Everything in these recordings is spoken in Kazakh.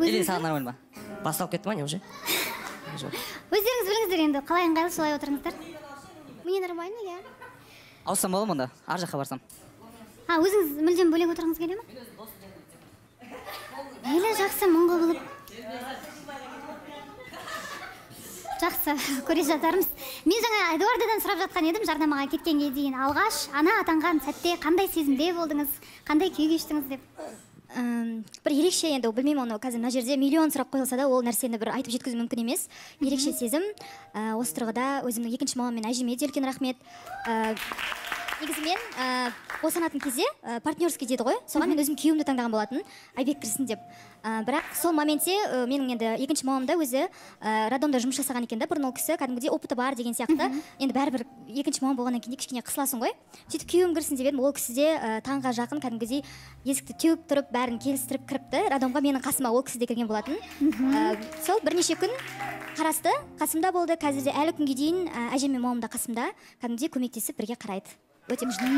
Или саған нормально ма? Басталып кетті ма не уже? Жоқ. Өздеріңіз біліңіздер енді, қалай ыңғайлы солай отырыңыздар. Мне нормально, иә. Ауыссам бола ма онда? Ар жаққа барсам. А, өзіңіз мүлдем бөлек отырғыңыз келе ме? Мейлі, жақсы, мұңғы болып. Жақсы, көре жатармыз. Мен жаңа Эдуардадан сұрап жатқан едім, жарнамаға кеткенге дейін. Алғаш ана атанған сәтте қандай сезімде болдыңыз, қандай күй кештіңіз деп? Бір ерекше енді, білмеймін оны, қазір мына жерде миллион сұрақ қойылса да, ол нәрсені бір айтып жеткізу мүмкін емес. Ерекше сезім. Осы тұрғыда өзімнің екінші мамам мен әжеме де үлкен рахмет. Негізі мен босанатын кезде партнерский деді ғой, соған мен өзім күйеуімді таңдаған болатын, Айбек кірсін деп. Бірақ сол моментте менің енді екінші мамам да өзі роддомда жұмыс жасаған екен да, бұрын ол кісі кәдімгідей опыты бар деген сияқты. Енді бәрібір екінші мамам болғаннан кейін кішкене қысыласың ғой. Сөйтіп күйеуім кірсін деп едім, ол кісі де таңға жақын кәдімгідей есікті теуіп тұрып, бәрін келістіріп кіріпті. Роддомға менің қасыма ол кісі де кірген болатын. Сол бірнеше күн қарасты, қасымда болды. Қазір де әлі күнге дейін әжем мен мамам да қасымда, кәдімгідей көмектесіп бірге қарайды. Өте күшті.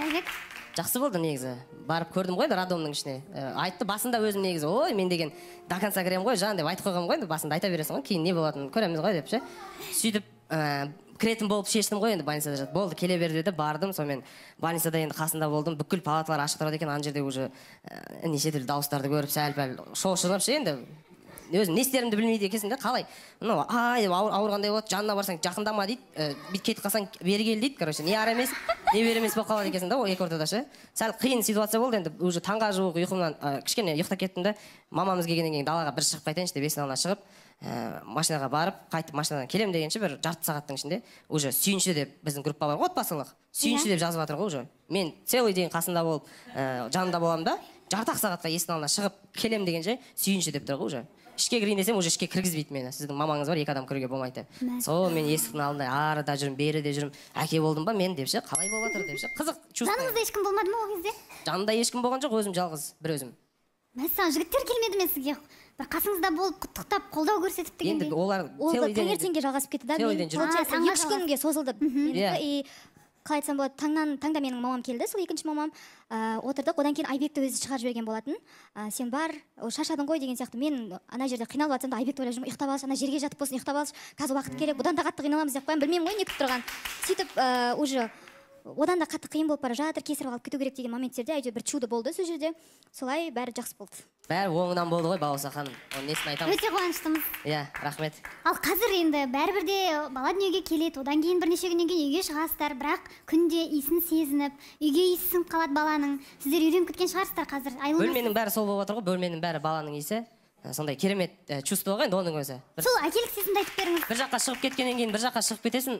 Айбек? Жақсы болды негізі. Барып көрдім ғой роддомның ішіне. Айтты басында өзім негізі, ой, мен деген до конца кіремін ғой, жан деп айтып қойғанмын ғой, енді басында айта бересің ғой, кейін не болатынын көреміз ғой деп ше. Сөйтіп кіретін болып шештім ғой енді, больницада жатып. Болды, келе бер деді, бардым, сонымен больницада енді қасында болдым, бүкіл палаталар ашық тұрады екен, ана жерде уже неше түрлі дауыстарды көріп, сәл-пәл шошынып ше енді. Өзім не істерімді білмейді екенсің де, қалай? Мынау, ай деп ауырғандай болады, жанына барсаң жақындама дейді, бүйтіп кетіп қалсаң бері кел дейді, короче, не ары емес, не бері емес болып қалады екенсің да, ол екі ортада ше. Сәл қиын ситуация болды енді, уже таңға жуық ұйқымнан кішкене ұйықтап кеттім де, мамамыз келгеннен кейін далаға бір шығып қайтайыншы деп есіктің алдына шығып, машинаға барып, қайтып машинадан келем дегенше бір жарты сағаттың ішінде уже сүйінші деп біздің группа бар ғой, отбасылық, сүйінші деп жазып жатыр ғой уже. Мен целый день қасында болып, жанында боламын да, жарты ақ сағатқа есіктің алдына шығып келем дегенше сүйінші деп тұр ғой уже. Ішке кірейін десем, уже ішке кіргізбейді мені. Сіздің мамаңыз бар, екі адам кіруге болмайды деп. Сол мен есіктің алдында ары да жүрмін, бері де жүрмін. Әке болдым ба мен деп ше, қалай болып жатыр деп ше. Қызық чувство. Жаныңызда ешкім болмады ма ол кезде? Жанымда ешкім болған жоқ, өзім жалғыз, бір өзім. Мәссаған, жігіттер келмеді ме сізге? Бір қасыңызда болып, құттықтап, қолдау көрсетіп дегендей. Енді олар ол таңертеңге жалғасып кетті да, мен получается 2-3 күнге созылды. Менікі, қалай айтсам болады, таңда менің мамам келді, сол екінші мамам, отырдық, одан кейін Айбекті өзі шығарып жіберген болатын. Сен бар, шаршадың ғой деген сияқты. Мен ана жерде қиналып жатсам да Айбекті ойлап жүрмін, ұйықтап алшы, ана жерге жатып болсын, ұйықтап алшы, қазір уақыт керек, бұдан да қатты қиналамыз деп қоямын, білмеймін ғой не күтіп тұрғанын. Сөйтіп, уже одан да қатты қиын болып бара жатыр, кесіріп алып кету керек деген моменттерде әйтеуір бір чудо болды сол жерде. Солай бәрі жақсы болды. Бәрі оңынан болды ғой, Балауса ханым. Оның несін айтамыз? Өте қуаныштымыз. Иә, рахмет. Ал қазір енді бәрібір де бала дүниеге келеді, одан кейін бірнеше күннен кейін үйге шығасыздар, бірақ күнде иісін сезініп, үйге иісі сіңіп қалады баланың. Сіздер үйреніп кеткен шығарсыздар қазір. Бөлменің бәрі сол болып жатыр ғой, бөлменің бәрі баланың иісі. Сондай керемет чувство ғой енді оның өзі. Сол әкелік сезімді айтып беріңіз. Бір жаққа шығып кеткеннен кейін бір жаққа шығып кетесің,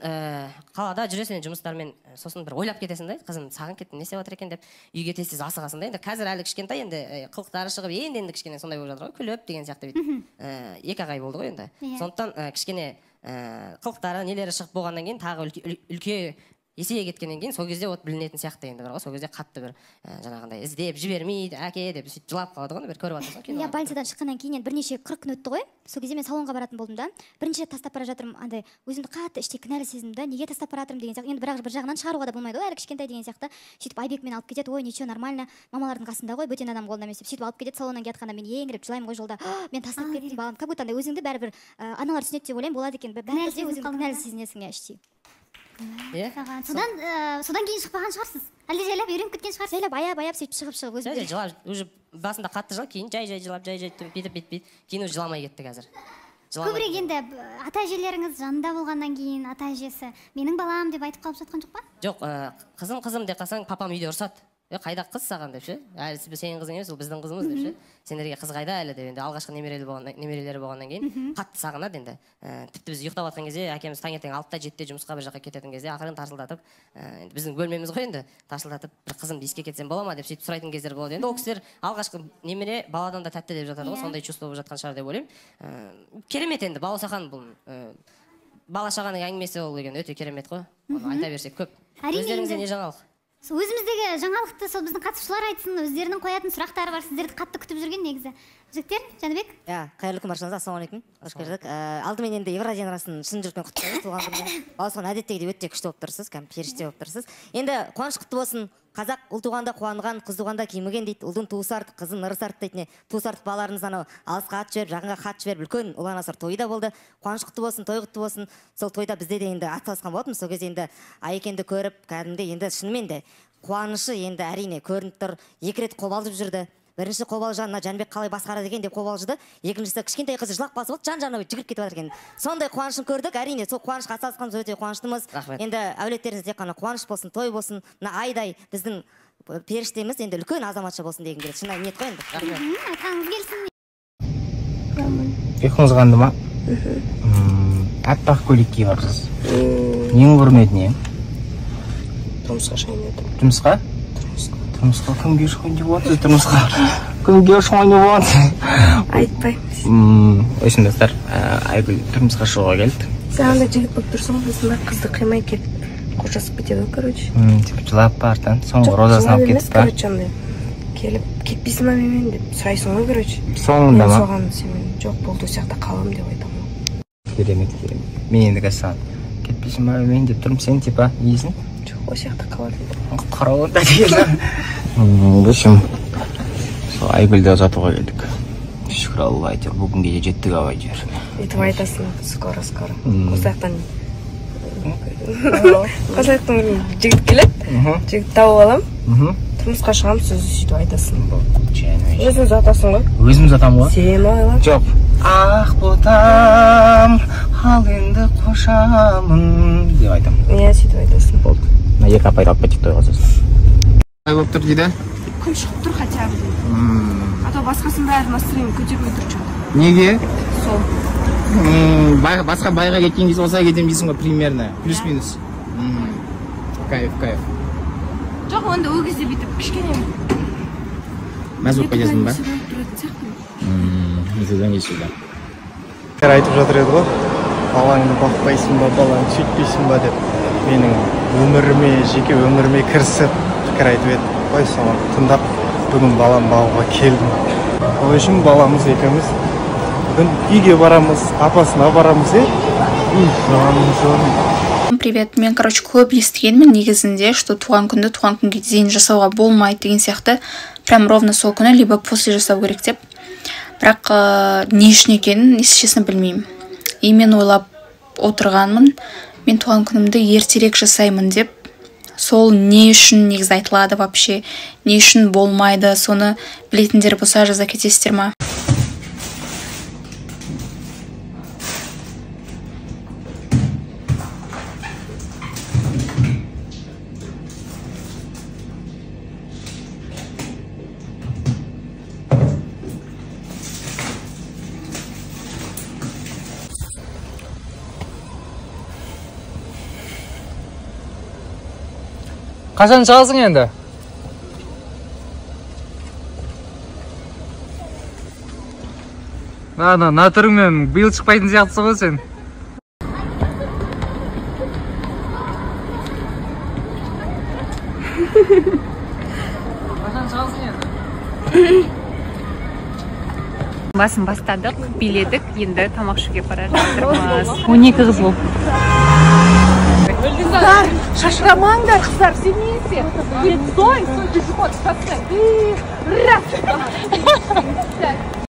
қалада жүресің енді жұмыстармен, сосын бір ойлап кетесің да, қызым сағынып кеттім, не істеп жатыр екен деп үйге тез-тез асығасың да. Енді қазір әлі кішкентай, енді қылықтары шығып, енді кішкене сондай болып жатыр ғой, күліп деген сияқты бүйтіп. 2 ай болды ғой енді. Сондықтан кішкене қылықтары, нелері шығып болғаннан кейін тағы үлке есейе кеткеннен кейін сол кезде от білінетін сияқты енді бар ғой, сол кезде қатты бір жаңағындай іздеп жібермейді, әке деп сөйтіп жылап қалады ғой, бір көріп жатырсың кинода. Иә, больницадан шыққаннан кейін енді бірнеше 40 күн өтті ғой, сол кезде мен салонға баратын болдым да, бірінші рет тастап бара жатырмын, андай өзімді қатты іштей кінәлі сезіндім да, неге тастап бара жатырмын деген сияқты. Енді бірақ бір жағынан шығаруға да болмайды ғой, әлі кішкентай деген сияқты. Сөйтіп Айбек мені алып кетеді, ой, ничего, нормально, мамалардың қасында ғой, бөтен адам қолында емес деп сөйтіп алып кетеді. Салоннан келе жатқанда мен еңіреп жылаймын ғой жолда, мен тастап кеттім балам, как будто андай өзіңді бәрібір аналар түсінеді деп ойлаймын, болады екен, бәрібір де өзіңді кінәлі сезінесің иә іштей. Содан кейін шықпаған шығарсыз? Әлде жайлап үйреніп кеткен шығарсыз? Жайлап аяп-аяп сөйтіп шығып-шығып өзім. Жай-жай жылап, уже басында қатты жылап, кейін жай-жай жылап, жай-жай бүйтіп-бүйтіп, кейін уже жыламай кетті қазір. Көбірек енді ата әжелеріңіз жанында болғаннан кейін ата әжесі менің балам деп айтып қалып жатқан жоқ па? Жоқ, қызым қызым деп қалсаң, папам үйде ұрсады. Қайда қыз саған деп ше? Әлі сенің қызың емес, ол біздің қызымыз деп ше? Сендерге қыз қайда әлі деп енді алғашқы немерелері болғаннан кейін қатты сағынады енді. Тіпті біз ұйықтап жатқан кезде әкеміз таңертең 6-та 7-те жұмысқа бір жаққа кететін кезде ақырын тарсылдатып, енді біздің бөлмеміз ғой енді, тарсылдатып бір қызымды иіске кетсем бола ма деп сөйтіп сұрайтын кездер болады. Енді ол кісілер алғашқы немере баладан да тәтті деп жатады ғой, сондай чувство болып жатқан шығар деп ойлаймын. Керемет енді Балауса ханым, бұл бала шағаның әңгімесі ол деген өте керемет қой. Оны айта берсек көп. Өздеріңізде не жаңалық? Өзіміздегі жаңалықты сол біздің қатысушылар айтсын, өздерінің қоятын сұрақтары бар, сіздерді қатты күтіп жүрген негізі. Жігіттер, Жәнібек? Иә, қайырлы күн баршаңызға, ассалаумағалейкум. Қош көрдік. Алдымен енді Евразия арнасын шын жүректен құттықтаймыз туған күнімен. Балауса ханым, әдеттегідей өте күшті болып тұрсыз, кәдімгі періште болып тұрсыз. Енді қуаныш құтты болсын. Қазақ ұл туғанда қуанған, қыз туғанда кеміген дейді. Ұлдың туысы артық, қыздың ырысы артық дейді. Туысы артық балаларымыз анау алысқа ат жіберіп, жақынға хат жіберіп, үлкен ұлан асыр тойы да болды. Қуаныш құтты болсын, той құтты болсын. Сол тойда бізде де енді ат салысқан болатынбыз. Сол кезде енді Айекенді көріп, кәдімгідей енді шынымен де қуанышы енді әрине көрініп тұр. 2 рет қобалжып жүрді. Бірінші қобалжыған, мына Жәнібек қалай басқарады екен деп қобалжыды. Екіншісі кішкентай қызы жылап қалса болды, жан-жағына жүгіріп кетіп жатыр екен. Сондай қуанышын көрдік, әрине сол қуанышқа атсалысқанымыз өте қуаныштымыз. Енді әулеттеріңіз тек қана қуаныш болсын, той болсын. Мына Айдай біздің періштеміз, енді үлкен азаматша болсын дегім келеді. Шынайы ниет қой енді. Рахмет. Айтқаныңыз келсін. Ұйқыңыз қанды ма? Аппақ көйлек киіп алыпсыз. Ненің құрметіне? Тұрмысқа шығайын дедім. Тұрмысқа? Тұрмысқа кімге шығайын деп отырсыз? Тұрмысқа кімге шығайын деп отырсыз? Айтпаймыз. Өсін достар, Айгүл тұрмысқа шығуға келді. Сен андай жігіт болып тұрсың ғой, сосын қызды қимай келіп қоштасып кетеді ғой, короче. Типа жылап па артынан, соңғы розасын алып кетіп па? Короче, андай келіп кетпейсің ба менімен деп сұрайсың ғой, короче. Соңында ма? Соған сен жоқ болды, осы жақта қаламын деп айтамын. Керемет, керемет. Мен енді қазір саған кетпейсің ба менімен деп тұрмын, сен типа иесің? Жоқ, осы жақта қалады. Қарауыл да деген. В общем, сол Айгүлді ұзатуға келдік. Шүкір Алла, әйтеуір бүгінге де жеттік ау әйтеуір. Өйтіп айтасың, скоро, скоро. Қосаяқтан жігіт келеді, жігіт тауып алам, тұрмысқа шығамын, сөзі сөйтіп айтасың. Өзің ұзатасың ғой. Өзім ұзатамын ғой? Сен ойла. Жоқ. Ақ ботам, ал енді қошамын деп айтамын. Иә, сөйтіп айтасың. Болды. Мына екі апайды алып кетейік тойға сосын. Қалай болып тұр дейді? Күн шығып тұр хотя бы. А то басқасының бәрі настроение көтермей тұр что-то. Неге? Сол. Басқа байға кеткен кезде осылай кетемін дейсің ғой, примерно. Плюс-минус. Кайф, кайф. Жоқ, онда ол кезде бүйтіп кішкене мәз болып кетесің ба? Не туда, не сюда. Айтып жатыр еді ғой, балаңды бақпайсың ба, балаңды сөйтпейсің ба деп. Менің өміріме, жеке өміріме кірісіп пікір айтып еді. Қой, соны тыңдап бүгін балам бағуға келдім. Ол үшін баламыз екеуміз бүгін үйге барамыз, апасына барамыз, жаным, жаным. Привет, мен, короче, көп естігенмін негізінде, что туған күнді туған күнге дейін жасауға болмайды деген сияқты. Прям ровно сол күні, либо после жасау керек деп. Бірақ не үшін екенін, если честно, білмеймін. И мен ойлап отырғанмын, мен туған күнімді ертерек жасаймын деп. Сол не үшін негізі айтылады вообще, не үшін болмайды, соны білетіндер болса жаза кетесіздер ма? Қашан шығасың енді? Ана, мына түріңмен биыл шықпайтын сияқтысың ғой сен. Қашан шығасың енді? Басын бастадық, биледік, енді тамақ ішуге бара жатырмыз. 12 қыз болып. Қыздар, шашырамаңдар, қыздар, все вместе. Стой, стой, пешеход, шоссе. И раз.